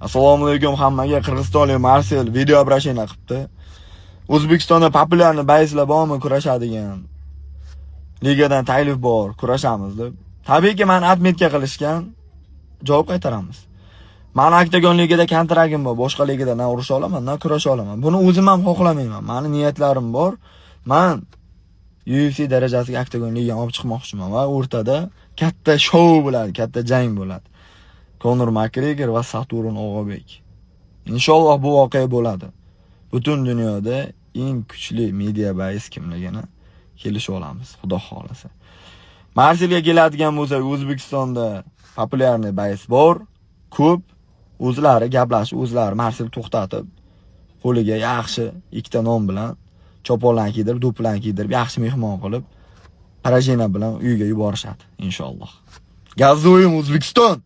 Assalomu alaykum hammaga. Qirg'izistonlik Marsel video обращение qilibdi. O'zbekistonda популярный боец lar bormi kurashadigan? Ligadan taklif bor, kurashamiz deb. Tabiiyki, meni отметка qilishgan. Javob qaytaramiz. Mani Oktagon ligada kontraktim bor, boshqa ligada na urusha olaman, na kurasha olaman. Buni o'zim ham xohlamayman. Mani niyatlarim bor. Man UFC darajasiga Oktagon ligani olib chiqmoqchiman va o'rtada katta shou bo'ladi, katta jang bo'ladi. Konor Makgregor va Saturn Og'abek. Inshaalloh, bu voqea bo'ladi. Butun dunyoda eng kuchli media боец kimligini kelishib olamiz, xudo xohlasa. Marselga keladigan bo'lsak, O'zbekistonda популярный боец bor, ko'p. O'zlari gaplashib, o'zlari Marsel to'xtatib, qo'liga yaxshi ikkita non bilan choponlarni kiydirib, do'ppilarni kiydirib, yaxshi mehmon qilib, поражение bilan uyiga yuborishadi, inshaalloh. Газуем, O'zbekiston!